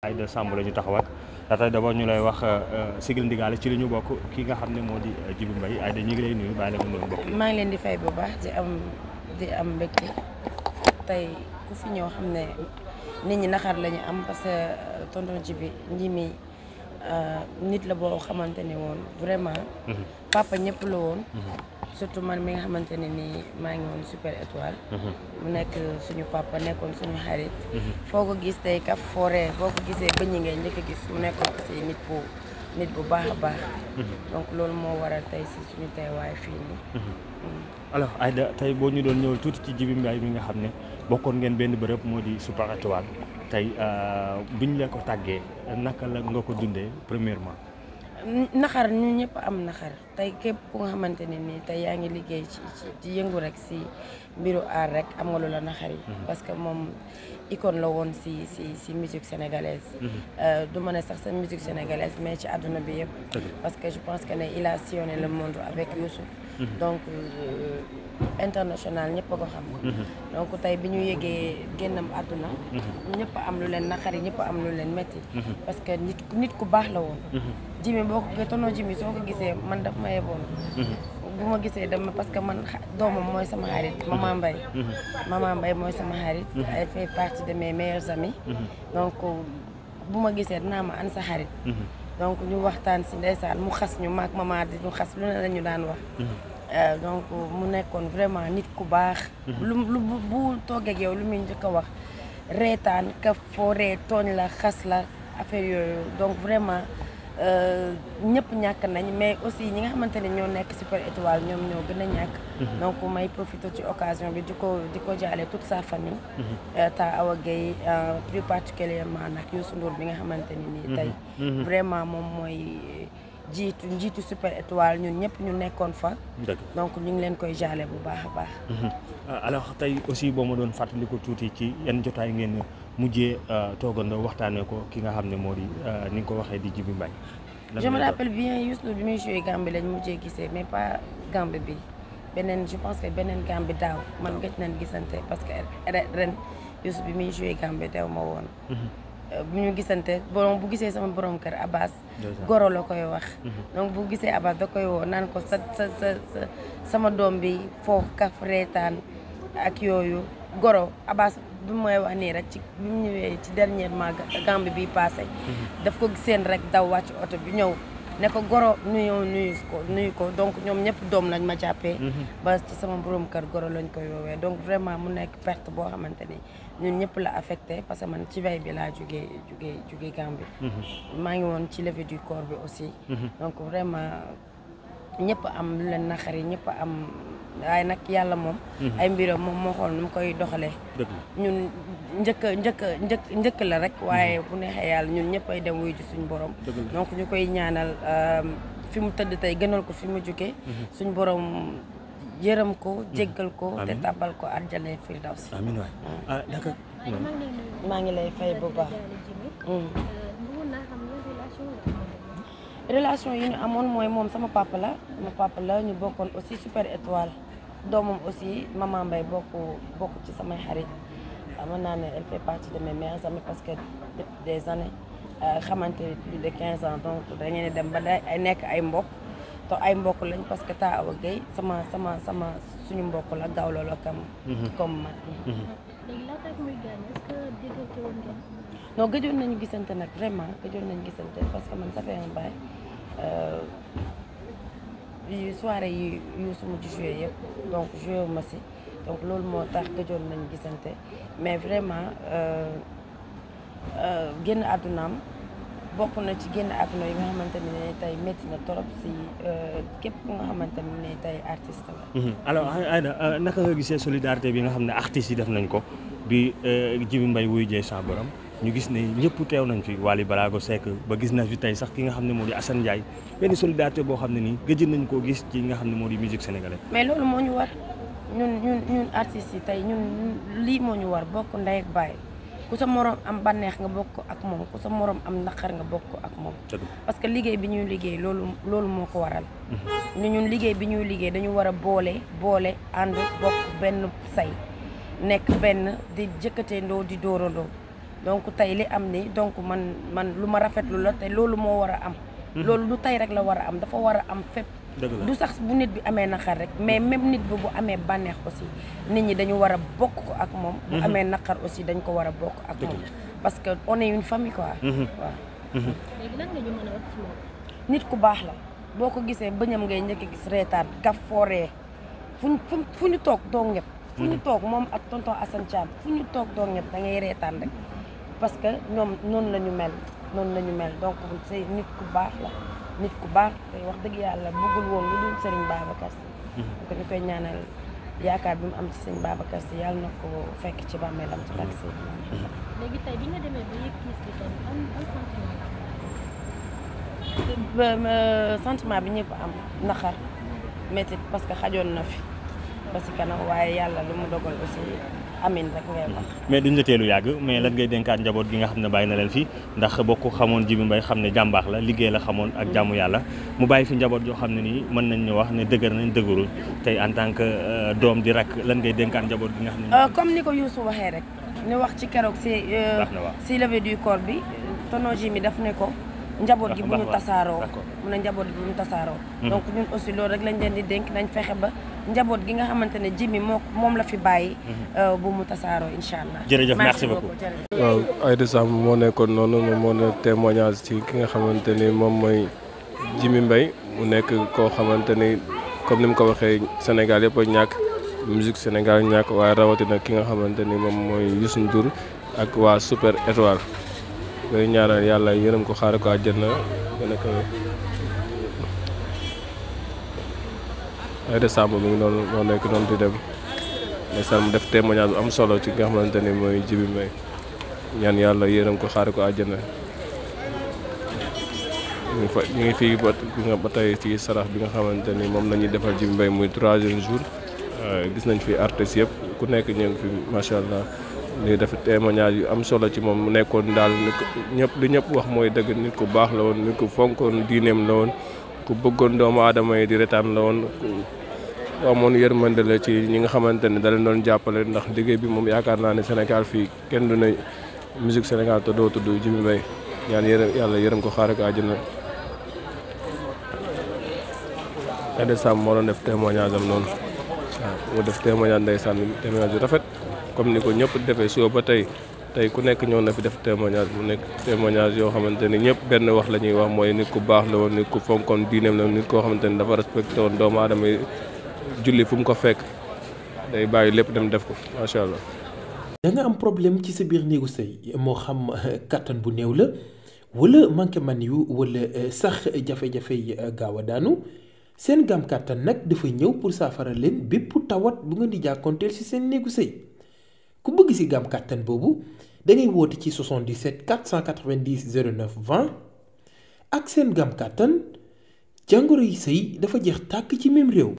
Aïda Samb la ñu taxawaat tey d'abord ñu lay wax sigil ndigaale ci li ñu bokk ki nga xam ne moo di Djiby Mbaye Aïda ñu ngi lay nuyu bàyyi la nga nuyu mbokk yi. maa ngi leen di fay bu baax di am mbégte tey ku fi ñëw xam ne nit ñi naxar la ñu am parce que tonton Djiby Njimi nit la boo xamante ne woon vraiment. papa ñëpp la woon. surtout man mi nga xamante ne nii maa ngi woon Super Étoile. mu nekk suñu papa nekkoon suñu xarit. foo ko gis tey kaf forêt boo ko gisee bëñ ngay njëkk a gis mu nekkoon aussi nit bu baax a baax. donc loolu moo waral tey si suñu teewaay fii nii. alors Aïda tey boo ñu doon ñëwal tuuti ci Djiby Mbaye mi nga xam ne bokkoon ngeen benn bërëb moo di Super Étoile tey biñ la ko tàggee naka la nga ko dundee premièrement. naxar ñu ñëpp am naxar tey képp ku nga xamante ne nii tey yaa ngi liggéey ci yëngu rek si mbiru aar rek am nga lu la naxar yi parce que moom icône la woon si musique sénégalaise. du ma ne sax sa musique sénégalaise mais ci àdduna bi yëpp. parce que je pense que ne il a sillonné le monde avec Youssou. donc international ñëpp a ko xam. donc tey bi ñu yëgee génnam àdduna. ñëpp am lu leen naxari ñëpp am lu leen metti parce que nit ku baax la woon. Djiby boo ko tonton Djiby soo ko gisee man daf ma yeboon. bu ma gisee dama parce que man doomam mooy sama xarit Maman Mbaye mooy sama xarit. elle fait partie de mes meilleurs amis. donc bu ma gisee dinaa ma an sa xarit. donc ñu waxtaan si ndeysaan mu xas ñu maak maman di ñu xas lu ne la ñu daan wax. donc mu nekkoon vraiment nit ku baax. lu bu toogee ak yow lu muy njëkk a wax reetaan ka foo ree tooñ la xas la affaire yooyu donc vraiment ñëpp ñàkk nañ mais aussi ñi nga xamante ne ñoo nekk Super Étoile ñoom ñoo gën a ñàkk. donc may profité ci occasion bi di ko jaale toute sa famille. ta Awa Gueye plus particulièrement nag Youssou Ndour bi nga xamante ni nii tey. vraiment moom mooy njiitu Super Étoile ñun ñëpp ñu nekkoon fa. donc ñu ngi leen koy jaale bu baax a baax. alors tey aussi boo ma doon fàttaliku tuuti ci yan jotaay ngeen mujjee toogandoo waxtaanee ko ki nga xam ne moo di ni nga ko waxee di Djiby Mbaye. je me rappelle bien Youssou bi muy joué Gambie lañ mujjee gisee mais pas Gambie bi beneen je pense que beneen Gambie daaw man gëj nañ gisante parce que ren Youssou bi muy joué Gambie dew ma woon. bu ñu gisante bu gisee sama borom kër Abbas goro la koy wax. donc bu gisee Abbas da koy woo naan ko sama doom bi foofu kaf reetaan ak yooyu goro Abbas bi mooy wax nii rek ci bi mu ñëwee ci dernièrement Gambie bi passé daf ko seen rek daw wàcc oto bi ñëw ne ko goro nuyu ko donc ñoom ñëpp doom lañ ma jàppee. ba ci sama borom kër goro lañ koy woowee donc vraiment mu nekk perte boo xamante ni ñun ñëpp la affecté parce que man ci veille bi laa jugee Gambie. maa ngi woon ci levée du corps bi aussi. donc vraiment ñëpp am lu leen naxari ñëpp am waaye nag yàlla moom. ay mbiram moom moo xool nu mu koy doxalee. ñun njëkk la rek waaye bu neexee yàlla ñun ñëpp ay dem wuyu ji suñu borom. donc ñu koy ñaanal fi mu tëdd tey gënal ko fi mu jógee. suñu borom yërëm ko jéggal ko. te tàbbal ko àjjana firdaws. amiin waay d'accord. maa ngi lay fay bu baax. relation yi ñu amoon mooy moom sama papa la ñu bokkoon aussi Super Étoile doomam aussi Maman Mbaye bokk ci samay xarit mën naa ne elle fait partie de mes meilleurs amis parce que depuis des années xamante plus de 15 ans donc dañu dem ba day nekk ay mbokk te ay mbokk lañ parce que ta Awa Gueye sama suñu mbokk la gawlo la comme man. non gëjoon nañu gisante nag vraiment gëjoon nañu gisante parce que man ça fait un bail soirée yi Youssou mujj joué yëpp donc joué wu ma si donc loolu moo tax gëjoon nañu gisante mais vraiment génn àddunaam bokk na ci génn àdduna yi nga xamante ne tey métti na trop si képp ku nga xamante ne tey artiste la. alors Aïda naka nga gisee solidarité bi nga xam ne artistes yi def nañ ko bi Djiby Mbaye wuy jee sa borom ñu gis ne ñëpp teew nañ fi Wally Ballago Seck ba gis na fi tey sax ki nga xam ne moo di Assane Ndiaye benn solidarité boo xam ne nii gëj nañ koo gis ci nga xam ne moo di musique sénégalaise. mais loolu moo ñu war ñun artistes yi tey ñun lii moo ñu war bokk ndey ak baay ku sa morom am bànneex nga bokk ak moom ku sa morom am naqar nga bokk ak moom. parce que liggéey bi ñuy liggéey loolu moo ko waral. ñun liggéey bi ñuy liggéey dañu war a boole ànd bokk benn say nekk benn di jëkkateendoo di dóorandoo donc tey li am ni donc man lu ma rafetlu la te loolu moo war a am loolu du tey rek la war a am dafa war a am fépp du sax bu nit bi amee naqar rek mais même nit bi bu amee bànneex aussi nit ñi dañu war a bokk ko ak moom bu amee naqar aussi dañ ko war a bokk ak moom parce que on est une famille quoi waaw léegi lan nga ñu mën a wax ci moom nit ku baax la boo ko gisee bëñam ngay njëkk gis reetaan kaf fooree fu ñu toog doo ñëpp fu ñu toog moom ak tonton Assane Thiam fu ñu toog doo ñëpp da ngay reetaan rek parce que ñoom noonu la ñu mel donc c'est nit ku baax la nit ku baax te wax dëgg yàlla bëggul woon lu dul Serigne Babacar Sy ko ñu koy ñaanal yaakaar bi mu am ci Serigne Babacar Sy yàlla na ko fekk ci bàmmeelam ci taxi léegi tey bi nga demee ba yëg kiis bi tam am sentiment bi ñëpp am naqar métti parce que xajoon na fi ba si kanam waaye yàlla lu mu dogal aussi amin rek ngay wax. mais duñ la teelu yàgg mais lan ngay dénkaat njaboot gi nga xam ne bàyyi na leen fi ndax boo ko xamoon Djiby Mbaye xam ne jàmbaax la liggéey la xamoon ak jàmmu yàlla mu bàyyi fi njaboot yoo xam ne nii mën nañ ñu wax ne dëgër nañ dëgërul tey en tant que doom di rakk lan ngay dénkaat njaboot gi nga xam ne. comme ni ko Youssou waxee rek ñu wax ci keroog si levée du corps bi tonton Jimi daf ne ko. njaboot gi bu ñu tasaaroo mun a njaboot gi bu ñu tasaaroo donc ñun aussi loolu rek lañ leen di dénk nañ fexe ba njaboot gi nga xamante ne Djiby moom la fi bàyyi bu mu tasaaroo incha allah jërëjëf merci beaucoup waaw Aïda Samb moo nekkoon noonu moom moo ne témoignage ci ki nga xamante ni moom mooy Djiby Mbaye mu nekk koo xamante ni comme ni mu ko waxee Sénégal yëpp a ñàkk musique Sénégal ñàkk waaye rawatina ki nga xamante ni moom mooy Youssou Ndour ak waa Super Étoile ngay ñaanal yàlla yërëm ko xaare ko àjjana gën a kawe Aïda Samb mi ngi noonu moo nekk noonu di dem ndeysaan mu def témoignage bu am solo ci nga xamante ni mooy Djiby Mbaye ñaan yàlla yërëm ko xaare ko àjjana ñu ngi fii ba tey ci sarax bi nga xamante ni moom la ñuy defal Djiby Mbaye muy 3e jour gis nañ fi artistes yëpp ku nekk ñu ngi fi macha allah li def témoignage yu am solo ci moom mu nekkoon daal li ñëpp wax mooy dëgg nit ku baax la woon nit ku fonkoon diineem la woon ku bëggoon doomu aadama yi di retaan la woon ku amoon yërmande la ci ñi nga xamante ne da leen doon jàppale ndax liggéey bi moom yaakaar naa ne Sénégal fii kenn du ne musique Sénégal te doo tudd Djiby Mbaye ñaan yàlla yërëm ko xaare ko àjjana. Aïda Samb moo doon def témoignage am noonu waaw mu def témoignage ndeysaan témoignage yu rafet comme ni ko ñëpp defee suba ba tey ku nekk ñëw na fi def témoignage bu nekk témoignage yoo xamante ni ñëpp benn wax la ñuy wax mooy nit ku baax la woon nit ku fonkoon diineem la nit koo xamante ni dafa respecté woon doomu aadama yi julli fu mu ko fekk day bàyyi lépp dem def ko macha allah. da nga am problème ci sa biir néegu sëy moo xam kattan bu néew la wala manqué man yu wala sax jafe-jafe yi gaaw a daanu seen gam kattan nag dafa ñëw pour saafara leen bépp tawat bu nga di jàkkoonteel ci seen néegu sëy ku bëgg ci gam kattan boobu da ngay woote ci 77 490 09 20 ak seen gam kattan jàngoro yi sëy dafa jeex tàkk ci même réew.